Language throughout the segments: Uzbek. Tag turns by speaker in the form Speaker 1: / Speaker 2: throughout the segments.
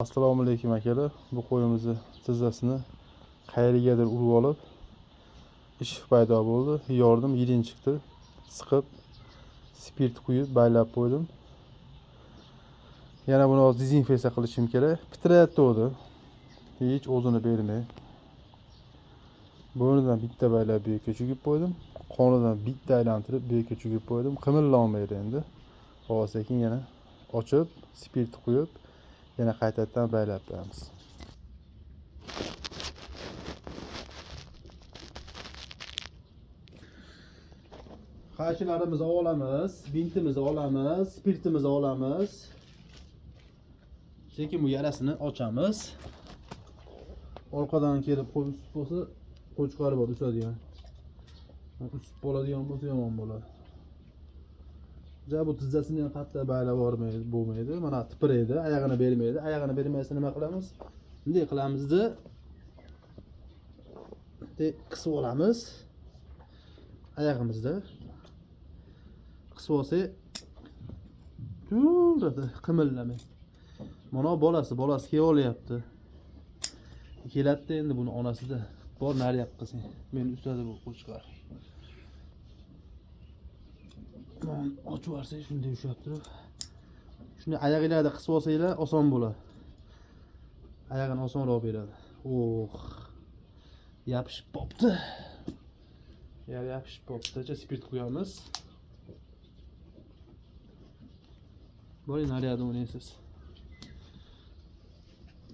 Speaker 1: Assalomu alaykum akalar. Bu qo'yimizni tizzasini qayerigadir urib olib, ishiq paydo bo'ldi. Yordim, yirin chiqdi. Siqib, spirt quyib baylab qo'ydim. Yana buni hozir dezinfeksiya qilishim kerak. Pitirayapti o'zi. Hech o'zini bermay. Bo'ynidan bitta baylab bu yerga chugib qo'ydim. Qonidan bitta aylantirib bu yerga chugib qo'ydim. Qimillolmaydi endi. Hozir sekin yana ochib, spirt quyib, yana qaytadan baylab qo'yamiz. Qaychilarimizni olamiz, bintimizni olamiz, spirtimizni olamiz. Sekin bu yarasini ochamiz. Orqadan kelib qo'y usib bo'lsa, qo'chqori bor usadigan. Usib bo'ladigan bo'lsa yomon bo'ladi. Ja bu tizzasini ham qattiq baylab yubormaydi, bo'lmaydi. Mana tipiraydi, oyog'ini bermaydi. Oyog'ini bermasa nima qilamiz? Bunday qilamizda bunday qisib olamiz. Oyog'imizda qisib olsak turadi, qimillamay. Mana bolasi kelib olyapti. Keladida endi buni onasida. Bor nariyoqqa sen. Meni usadi bu qo'chqor. Ochib yuborsak shunday ushlab turib. Shunday oyog'inglarda qisib olsanglar oson bo'ladi. Oyog'ini osonroq beradi. Oh. Yapishib qopti. Yapishib qopti. Spirt quyamiz. Boring nariyoqda o'ynaysiz.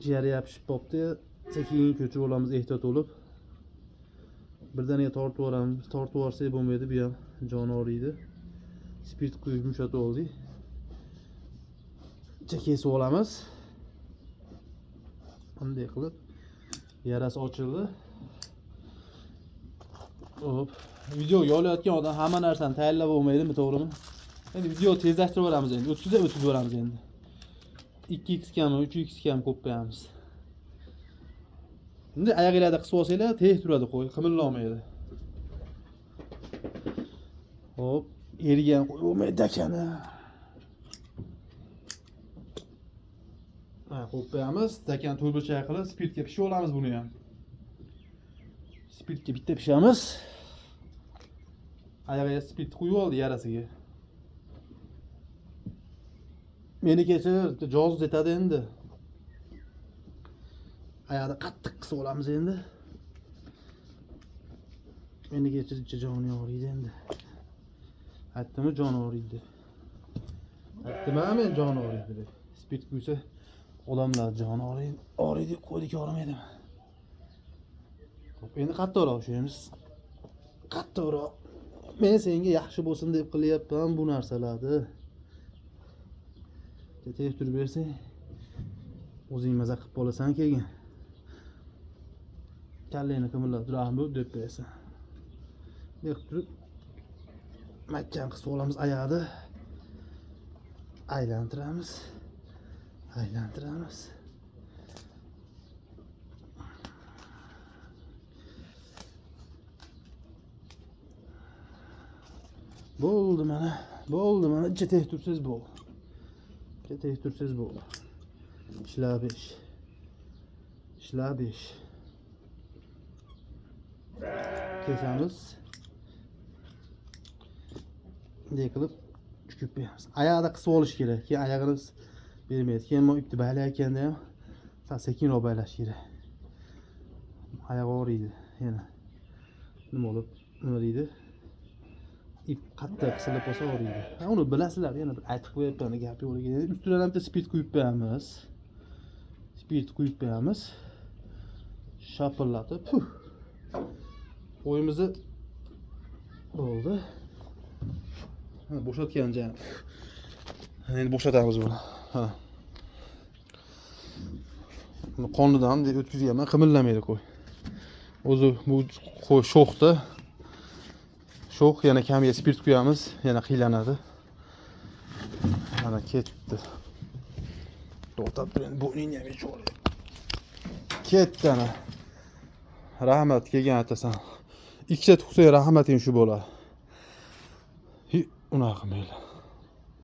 Speaker 1: Jiyari yapishib qopti. Sekin ko'chirib olamiz ehtiyot bo'lib. Birdaniga tortib yuboramiz. Tortib yuborsak bo'lmaydi, bu ham jon og'riydi. Spirt quyib yumshatib oldik. Kesib olamiz. Bunday qilib yarasi ochildi. Hop, video yolayotgan odam hamma narsani tayyorlab olmaydimi, to'g'rimi? Endi video tezlashtirib yuboramiz endi. O'tkazib yuboramiz endi. 2x kami, 3x kam qo'yib qo'yamiz. Endi oyog'inglarda qisib olsanglar, tez turadi qo'y, qimillolmaydi. Hop, erigan qo'y bo'lmaydi dakani. Ha, qo'yib qo'yamiz. Dakani to'rtburchak qilib spirtga pishib olamiz buni ham. Spirtga bitta pishamiz. Oyog'iga spirt quyib oldi yarasiga. Meni kechir, joz etadi endi. Oyog'ida qattiq qisib olamiz endi. Meni kechir, joni og'riydi endi. Aytdimi jon og'riydi. Aytdim men jon og'riydi deb. Spirt quysa odamlar jon og'riydi, og'riydi qo'ydik og'rimaydimi? Xo'p, endi qattiqroq ushlaymiz. Qattiqroq. Men senga yaxshi bo'lsin deb qilyapman bu narsalarni. Tez turib bersang, o'zing maza qilib qolasan keyin. Kallangni qimillab turarmi deb qo'yasan. Bunday qilib turib mahkam qisib olamiz oyog'ini. Aylantiramiz. Aylantiramiz. Bo'ldi mana. Bo'ldi mana. Icha tek tursangiz bo'ldi. Icha tek tursangiz bo'ldi. Ishlab ish. Ishlab ish. Kesamiz. Bunday qilib chukib qo'yamiz. Oyog'ida qisib olish kerak. Keyin oyog'ini bermaydi. Keyin bu ipni baylayotganda ham sal sekinroq baylash kerak. Oyoq og'riydi yana. Nima bo'lib, nima deydi? Ip qattiq qisilib qolsa og'riydi. Ha, uni bilasizlar, yana bir aytib qo'yapman, gap yo'q. Ustidan ham bitta spirt quyib qo'yamiz. Spirt quyib qo'yamiz. Shapillatib, puh. Qo'yimizni bo'ldi. Ha, bo'shatgan joyim. Endi bo'shatamiz buni. Ha. Buni qonidan bunday o'tkazganman, qimillamaydi qo'y. O'zi bu qo'y sho'xda. Sho'x, yana kamiga spirt quyamiz, yana qiylanadi. Mana ketdi. To'xtab tur endi, bo'yningni ham yechib olay. Ketdi ana. Rahmat kelgan aytasan. Ikkita tug'sang rahmating shu bo'ladi. Unaqa qilmanglar.